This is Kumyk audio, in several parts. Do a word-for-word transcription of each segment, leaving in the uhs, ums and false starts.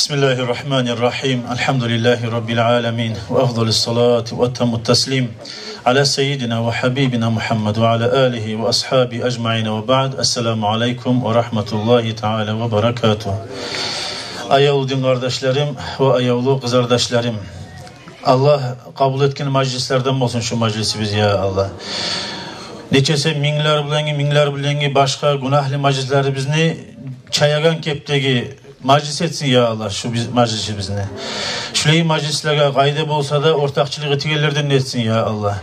بسم الله الرحمن الرحيم. الحمد لله رب العالمين، وأفضل الصلاة وأتم التسليم على سيدنا وحبيبنا محمد وعلى آله وأصحابه أجمعين، وبعد. السلام عليكم ورحمة الله تعالى وبركاته. Аявлу дин къардашларым ва аявлу къызардашларым, Аллагь къабул этген мажлислерден болсун шу мажлисибиз, я Аллагь. Нечесе минглер булангы, минглер булангы башгъа гюнагьлы мажлислерибизни чаягъан кепдеги мажлис этсин, я Аллагь, шу биз... мажлисибизни. Шулай мажлислеге къайда болса да ортакъчылыкъ этегенлерден этсин, я Аллагь.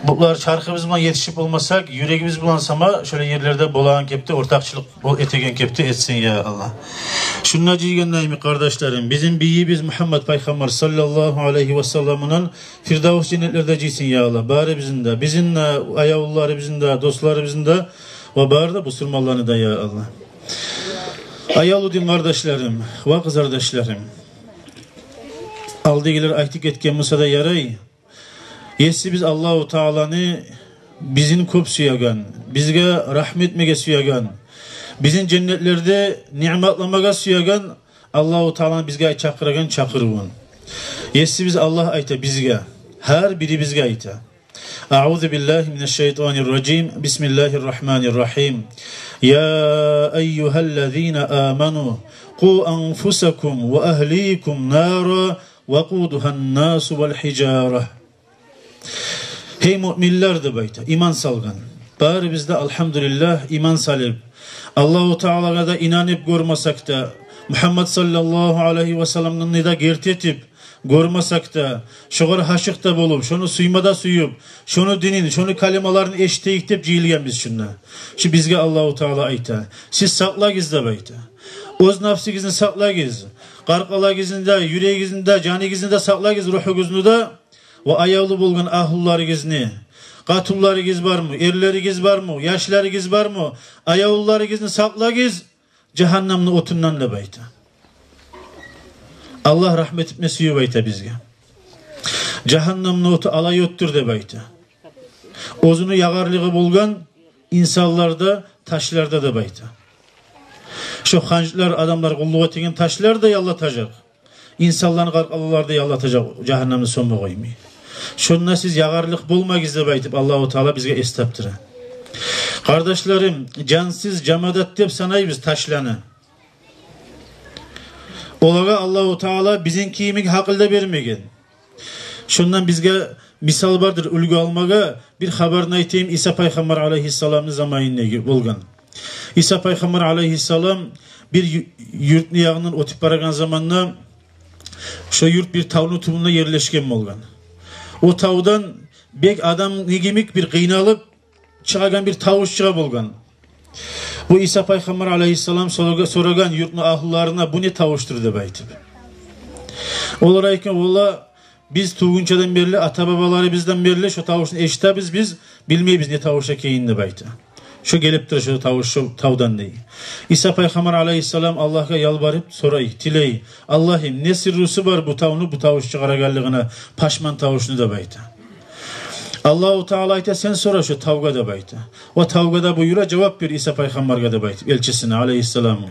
Булар чархыбыз булан етишип болмасакъ, юрегибиз булан сама шулай ерлерде болагъан кепде ортакъчылыкъ бу этеген кепде этсин, я Аллагь. Шунда жыйгъанда йимик, къардашларым, бизин бийибиз Мугьаммат пайхаммар саллаллагьу алайгьи ва салламны Фирдавс женнетлерде жыйсын, я Аллагь. Барыбызны да, бизин де, аявлуларыбызны да, досларыбызны да ва бары да бусурманланы да, я Аллагь. Аявлу дин къардашларым ва къызардашларым, алдагъылар айтып гетген буса да ярай, Есибиз Аллагьу Тааланы бизин кёп сюеген, бизге рагьмат этмеге сюеген, бизин женнетлерде ниъматламагъа сюеген Аллагьу Тааланы бизге чакъырагъан чакъырывун. Есибиз Аллагь айта бизге, гьар бирибизге айта. أعوذ بالله من الشيطان الرجيم. بسم الله الرحمن الرحيم. يا أيها الذين آمنوا قوا أنفسكم وأهليكم نارا وقودها الناس والحجارة. Гьей муъминлер, деп айта, иман салгъан. Барыбыз да, алгьамдулиллагь, иман салып, Аллагьу Таалагъа да инанып гёрмесек де, Мугьаммат саллаллагьу алайгьи ва салламны да герти этип гёрмесек де, шогъар гьашыкъ да болуп, шону сюйме де сююп, шону динин, шону калималарын эшитейик деп жыйылгъанбыз шунда. Шу бизге Аллагьу Таала айта: «Сиз сакълагъыз», — деп айта. «Оьз напсыгъызны сакълагъыз, къаркъарагъызны да, юрегигизни де, жаныгъызны да сакълагъыз, ругьугъузну да». Ва аявлу болгъан агьлюлеригизни, къатунларыгъыз бармы, эрлеригиз бармы, яшларыгъыз бармы, аявлуларыгъызны сакълагъыз жагьаннамны отундан, деп айта. Аллагь рагьмат этме сююп айта бизге. Жагьаннамны оту алай отдур, деп айта. Оьзюню ягъарлыгъы болгъан инсанлар да, ташлар да, деп айта. Шо ханжлар, адамлар къуллукъ этеген ташлар да яллатажакъ. Инсанланы къаркъаралары да яллатажакъ, жагьаннамны сёнме къоймай. Шонда сиз ягъарлыкъ болмагъыз деп айтып, Аллагьу Таала бизге эс тапдыра. Къардашларым, жансыз жамадат деп санайбыз ташланы. Олагъа Аллагьу Таала бизинки йимик гьакъыл да бермеген. Шондан бизге мисал бардыр уьлгю алмагъа. Бир хабарны айтайым, Иса пайхаммар алайгьиссаламны заманында болгъан. Иса пайхаммар алайгьиссалам бир ю-, юртну ягъындан оьтюп барагъан заманда, шо юрт бир тавну тюбюнде ерлешген болгъан. О тавдан бек адам не йимик бир къыйналып чыгъагъан бир тавуш чыгъа болгъан. Бу Иса пайхаммар алайгьиссалам сорагъа-, сорагъан юртну агьлюлерине: «Бу не тавушдур?» — деп айтып. Олар айтгъан: «Валлагь, биз тувгъунчадан берли, ата-бабаларыбыздан берли шо тавушну эшитебиз, биз билмейбиз не тавуш экенин», — деп айта. «Шо гелип тура, шо тавуш, шо тавдан», — дей. Иса пайхаммар алайгьиссалам Аллагьгъа ялбарып сорай, тилей: «Аллагьым, не сыррусу бар бу тавну бу тавуш чыгъарагъанлыгъына, пашман тавушну?» — деп айта. Аллагьу Таала айта: «Сен сора шо тавгъа», — деп айта. Ва тавгъа да буюра: «Жавап бер Иса пайхаммаргъа», — деп айтып, элчисине, алайгьиссаламгъа.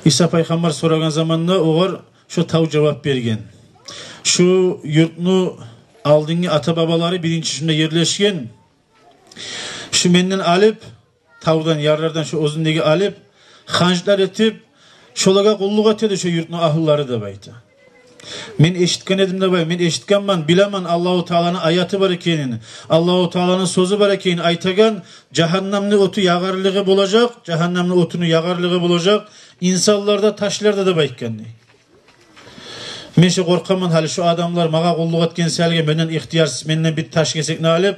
Иса пайхаммар сорагъан заманда огъар шо тав жавап берген: «Шу юртну алдынгъы ата-бабалары биринчи шунда ерлешген. Шу менден алып, тавдан, ярлардан шу оьзюндеги алып, ханжлар этип, шолагъа къуллукъ этеди шу юртну агьлюлери», — деп айта. «Мен эшитген эдим, — деп айта, — мен эшитгенмен, билемен Аллагьу Тааланы аяты бар экенин, Аллагьу Тааланы сёзю бар экенин айтагъан, жагьаннамны оту ягъарлыгъы болажакъ, жагьаннамны отуну ягъарлыгъы болажакъ инсанлар да, ташлар да», — деп айтгъан дей. «Мен шо къоркъаман, гьали шо адамлар магъа къуллукъ этген саялгъа, менден ихтиярсыз, менден бир таш кесекни алып,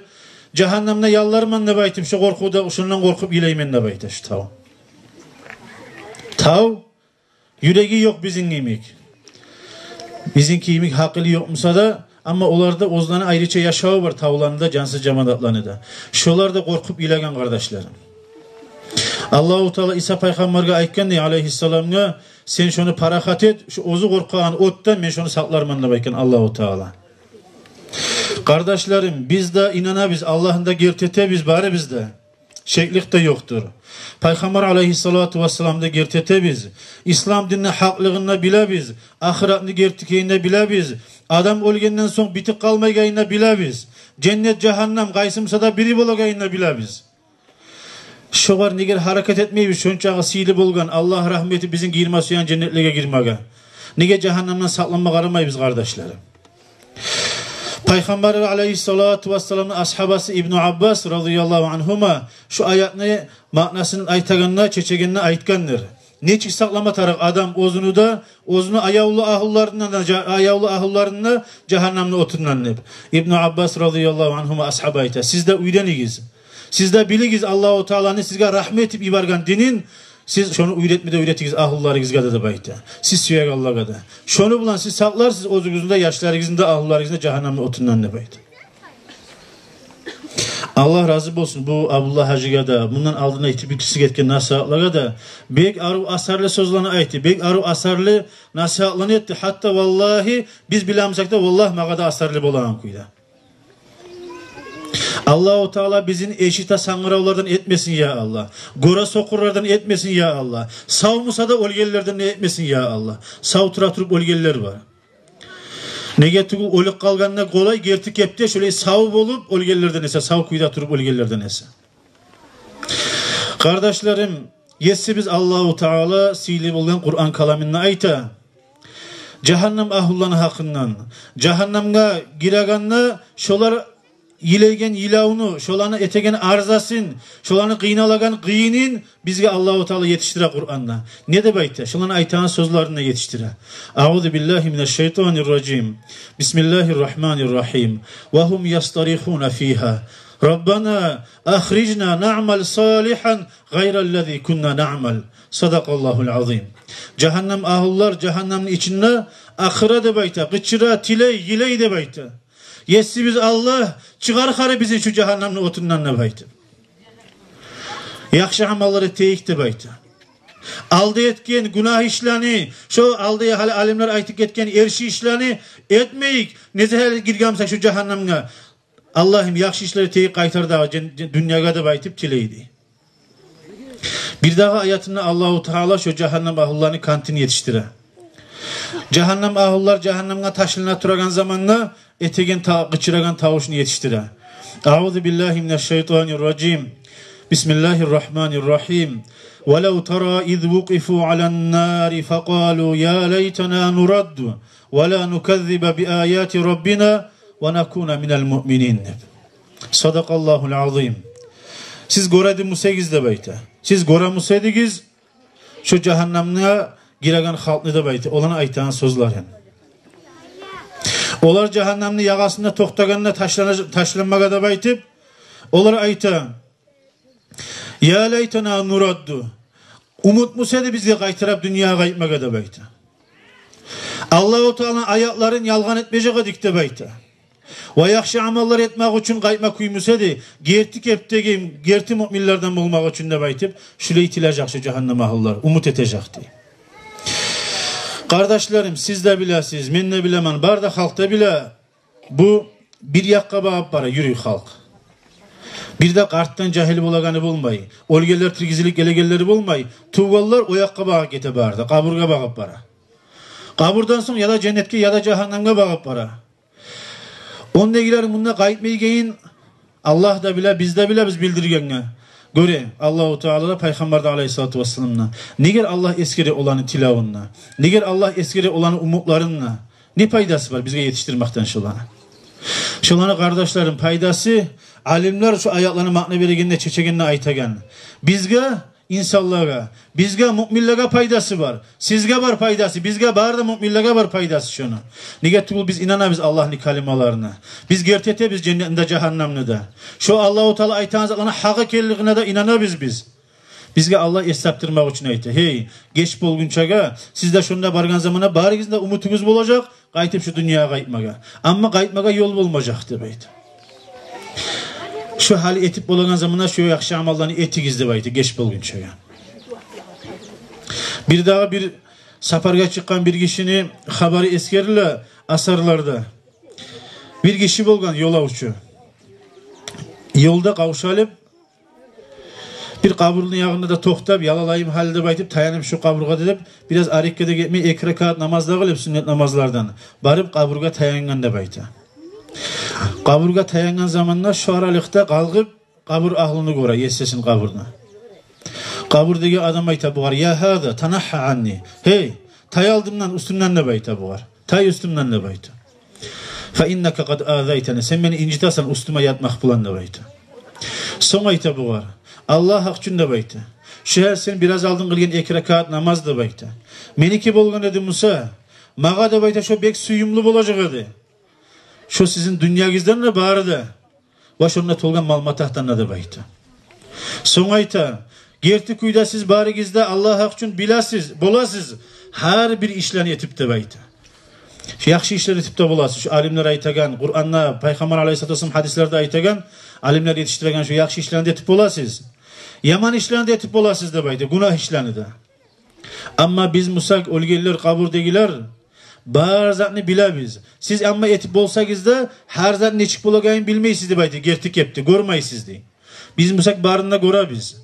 жагьаннамда ялларман деп айтып, шо къоркъувда, шондан къоркъуп йылайман», — деп айта шу тав. Тав юреги ёкъ бизинки йимик. Бизинки йимик гьакъылы ёкъ буса да, амма оларда оьзлени айрыча яшаву бар, тавланы да, жансыз жамадатланы да. Шолар да къоркъуп йылагъан, къардашларым. Аллагьу Таала Иса пайхаммаргъа айтгъан дей, алайгьиссаламгъа: «Сен шону парахат эт, шу оьзю къоркъагъан отдан мен шону сакъларман», — деп айтгъан Аллагьу Таала. Къардашларым, биз де инанабыз, Аллагьны да герти этебиз барыбыз да. шеклик де ёкъдур. Пайхаммар алайгьиссалату вассаламны герти этебиз. Ислам динни гьакълыгъын да билебиз. Ахыратны герти экенин де билебиз. Адам оьлгенден сонг битип къалмайгъанын да билебиз. Женнет, жагьаннам къайсы буса да бири болагъанын да билебиз. Шогъар негер гьаракат этмейбиз? Шончакъы сыйлы болгъан, Аллагь рагьмат этип бизин гирме сюеген женнетлеге гирмеге. Неге жагьаннамдан сакъланма къарамайбыз, къардашларым? Пайхаммар алайгьиссалату вассаламны асгьабасы Ибну Аббас радияллагьу ангьума шу аятны маънасын айтагъанда, чечегенде айтгъандыр: нечик сакълама тарыкъ адам оьзюню де, оьзюню аявлу агьлюлерин де, жа-, аявлу агьлюлерин де жагьаннамны отундан деп. Ибну Аббас радияллагьу ангьума асгьаба айта: сиз де уьйренигиз. Сиз де билигиз Аллагьу Тааланы сизге рагьмат этип йиберген динин, сиз шону уьйретме де уьйретигиз агьлюлеригизге де, деп айта. Сиз сюегенлеге де. Шону булан сиз сакъларсыз оьзюгюзню де, яшларыгъызны да, агьлюлеригизни де жагьаннамны отундан, деп айта. Аллагь рази болсун бу Абдулла гьажиге де, мундан алдын айтып битирсиз гетген насигьатлагъа да. Бек арив асарлы сёзлени айтды, бек арив асарлы насигьатланы этди. Гьатта валлагьи биз билмесек де, валлагь, магъа да асарлы болагъан кюйде. Аллагьу Таала бизин эшите сангыравлардан этмесин, я Аллагь. Гёре сокъурлардан этмесин, я Аллагь. Сав буса да оьлгенлерден де этмесин, я Аллагь. Сав тура туруп оьлгенлер бар. Неге тюгюл оьлюп къалгъанда къолай, герти кепде шолай сав болуп оьлгенлерден эсе, сав кюйде туруп оьлгенлерден эсе. Къардашларым, Есибиз Аллагьу Таала сыйлы болгъан Къуран каламында айта жагьаннам агьлюлени гьакъындан. Жагьаннамгъа гирегенде шолар йылайгъан йылавну, шоланы этеген арзасын, шоланы къыйналагъан къыйынын бизге Аллагьу Таала етишдире Къуранда. Не деп айта? Шоланы айтагъан сёзлерин етишдире. Аузу биллагьи минаш-шайтанир-ражим. Бисмиллагьир-рагьманир-рагьим. Ва гьум ястарихуна фигьа: «Раббана ахрижна наъмал салигьан гъайраллази кунна наъмал». Садакъаллагьул азим. Жагьаннам агьлюлер жагьаннамны ичинде акъыра деп айта, къычыра, тилей, йылай деп айта. Есибиз Аллагь, чыгъар хари бизин шу жагьаннамны отундан деп айта. Яхшы амаллар этейик деп айта. Алда этген гюнагь ишлени, шо алда гьали алимлер айтып гетген эрши ишлени этмейик. Незе гьали гиргенмисек шу жагьаннамгъа, Аллагьым, яхшы ишлер этейик, къайтар дагъы жен-, жен-, дюньягъа деп айтып тилейди. Бирдагъы аятында Аллагьу Таала шо жагьаннам агьлюлени кантын етишдире. Жагьаннам агьлюлер жагьаннамгъа ташлана турагъан заманда этеген та-, къычырагъан тавушну етишдире. Аузу биллагьи минаш-шайтанир-ражим. Бисмиллагьир-рагьманир-рагьим. Валав тара из вукъифу алан-нари факъалу я лайтана нурадду ва ла нуказзиба би аяти раббина ва накуна минал муъминин. Садакъаллагьул азим. Сиз гёре эди бусагъыз деп айта. Сиз гёре бусадыгъыз шо жагьаннамгъа гиреген халкъны деп айта. Оланы айтагъан сёзлерин. Олар жагьаннамны ягъасында токътагъанда ташлана-, ташланмагъа деп айтып, олар айта: «Я лайтана нурадду». Умут буса эди бизге къайтарып дюньягъа къайтмагъа деп айта. Аллагьу Тааланы аятларын ялгъан этмежек эдик деп айта. Ва яхшы амаллар этмек учун къайтма кюй буса эди, герти кепдеги, герти муъминлерден болмакъ учун деп айтып, шулай тилежек шу жагьаннам агьлюлер, умут этежек дей. Къардашларым, сиз де билесиз, мен де билемен, бары да халкъ да биле. Бу бир якъгъа багъып бара юрюй халкъ. Бир де къартдан жагьил болагъаны болмай, оьлгенлер тиргизилип гелегенлери болмай, тувгъанлар о якъгъа багъып гете бары да, къабургъа багъып бара. Къабурдан сонг я да женнетге, я да жагьаннамгъа багъып бара. Ондагъылар мунда къайтмайгъанын Аллагь да биле, биз де билебиз билдиргенге гёре Аллагьу Таала да, Пайхаммар да алайгьиссалату вассалам да. Негер Аллагь эсгере оланы тилевюн де? Негер Аллагь эсгере оланы умутларын да? Не пайдасы бар бизге етишдирмекден шоланы? Шоланы, къардашларым, пайдасы, алимлер шу аятланы маъна берегенде, чечегенде айтагъан. Бизге, инсанлагъа, бизге, муъминлеге пайдасы бар. Сизге бар пайдасы, бизге, бары да муъминлеге бар пайдасы шону. Неге тюгюл биз инанабыз Аллагьны калималарына. Биз герти этебиз женнетни де, жагьаннамны да. Шо Аллагьу Таала айтагъан затланы гьакъ экенлигине де инанабыз биз. Бизге Аллагь эс тапдырмакъ учун айта: «Гьей, геч болгъунчагъа, сиз де шонда баргъан заманда барыгъызны да умутугъуз болажакъ къайтып шу дюньягъа къайтмагъа. Амма къайтмагъа ёл болмажакъ», — деп айта. «Шу гьали этип болагъан заманда шу яхшы амалланы этигиз», — деп айта, «геч болгъунчагъа». Бирдагъы бир сапаргъа чыкъгъан бир гишини хабары эсгериле асарларда. Бир гиши болгъан ёлавчу. Ёлда къавшалып, Бир къабурну ягъында да токътап, ялалайым гьали деп айтып, таянып шу къабургъа деп, бираз арекге де гетмей, эки ракаат намаз да къылып, сюннет намазлардан, барып къабургъа таянгъан деп айта. Къабургъа таянгъан заманда шу аралыкъда къалгъып, къабур агьлюню гёре, есисин къабурну. Къабурдагъы адам айта бугъар: «Я гьаза, танагьгьа анни. Гьей, тай алдымдан, уьстюмден», — деп айта бугъар. «Тай уьстюмден», — деп айта. «Фа иннака къад азайтани. Сен мени инжитесен уьстюме ятмакъ булан», — деп айта. Сонг айта бугъар: «Аллагь гьакъ учун, — деп айта, — шу гьар сен бираз алдын къылгъан эки ракаат намаз, — деп айта, — меники болгъан эди буса, магъа, — деп айта, — шо бек сююмлю болажакъ эди шо сизин дюньягъыздан да бары да, ва шонда толгъан мал-матагьдан да», — деп айта. Сонг айта: «Герти кюйде сиз барыгъыз да, Аллагь гьакъ учун, билесиз, боласыз гьар бир ишлени этип, — деп айта. — Шу яхшы ишлени этип де боласыз. Шу алимлер айтагъан, Къуранда, Пайхаммар алайгьиссалату вассалам гьадислерде айтагъан, алимлер етишдиреген шу яхшы ишлени де этип боласыз. Яман ишлени де этип боласыз, — деп айта, — гюнагь ишлени де. Амма биз бусакъ, оьлгенлер, къабурдагъылар, бар затны билебиз. Сиз амма этип болсагъыз да, гьар затны нечик болагъанын билмейсиз, — деп айта, — герти кепде гёрмейсиз, — дей. — Биз бусакъ, барын да гёребиз.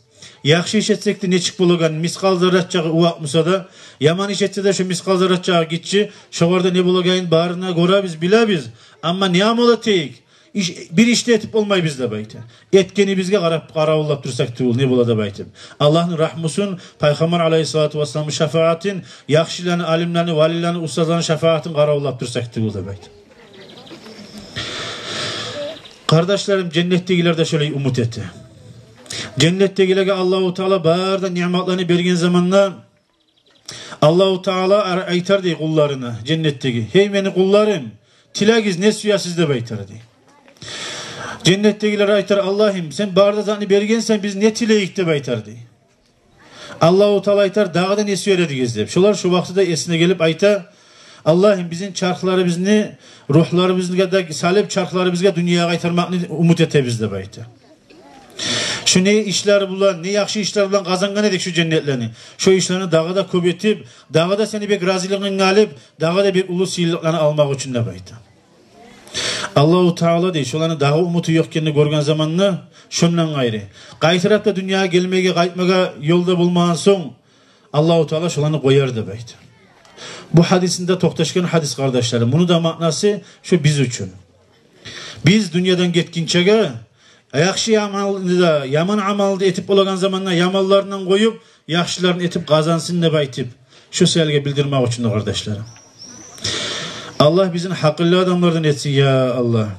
Яхшы иш этсек де, нечик болагъанын, мискъал зарратчагъы увакъ буса да, яман иш этсе де, шо мискъал зарратчагъы гиччи, шогъар да не болагъанын барын да гёребиз, билебиз. Амма не амал этейик? Иш, бир иш де этип болмайбыз», — деп айта. «Этгенибизге къарап, къаравуллап турсакъ тюгюл, не бола», — деп айтып. «Аллагьны рагьмусун, Пайхаммар алайгьиссалату вассаламны шафаатын, яхшыланы, алимлени, валилени, устазланы шафаатын къаравуллап турсакъ тюгюл», — деп айта. Къардашларым, женнетдегилер де шолай умут эте. Женнетдегилеге Аллагьу Таала бары да ниъматланы берген заманда, Аллагьу Таала ар-, айтар дей къулларына, женнетдеги: «Гьей мени къулларым, тилегиз, не сюесиз», — деп айтар дей. Женнетдегилер айтар: «Аллагьым, сен бары да затны бергенсен, биз не тилейик?» — деп айтар дей. Аллагьу Таала айтар: «Дагъы да не сюер эдигиз?» — деп. Шолар шо вакътиде эсине гелип айта: «Аллагьым, бизин чархларыбызны, ругьларыбызгъа да салып, чархларыбызгъа дюньягъа къайтармакъны умут этебиз», — деп айта. «Шу не ишлер булан, не яхшы ишлер булан къазангъан эдик шу женнетлени. Шу ишлени дагъы да кёп этип, дагъы да сени бек разилигингни алып, дагъы да бек уллу сыйлыкъланы алмакъ учун», — деп айта. Аллагьу Таала дей, шоланы дагъы умуту ёкъ экенни гёрген заманда, шондан къайры, къайтарып да дюньягъа гелмеге, къайтмагъа ёл да болмагъан сонг, Аллагьу Таала шоланы къояр деп айта. Бу гьадисинде токъташгъан гьадис, къардашларым. Муну да маънасы шу биз учун. Биз дюньядан гетгинчеге, яхшы амалны да, яман амалны да этип болагъан заманда, яманларындан къоюп, яхшыларын этип къазансын деп айтып, шу саялы билдирмек учун да, къардашларым. Аллагь бизин гьакъыллы адамлардан этсин, я Аллагь.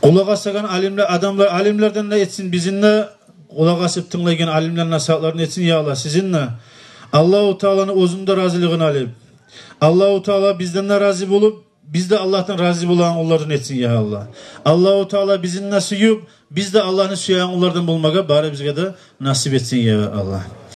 Къулакъ асагъан алимлер, адамлар, алимлерден де этсин бизин де, къулакъ асып тынглайгъан алимлер насигьатларын этсин, я Аллагь, сизин де. Аллагьу Тааланы оьзюню де разилигин алып, Аллагьу Таала бизден де рази болуп, биз де Аллагьдан рази болагъан къуллардан этсин, я Аллагь. Аллагьу Таала бизин де сююп, биз де Аллагьны сюеген къуллардан болмагъа барыбызгъа да насип этсин, я Аллагь.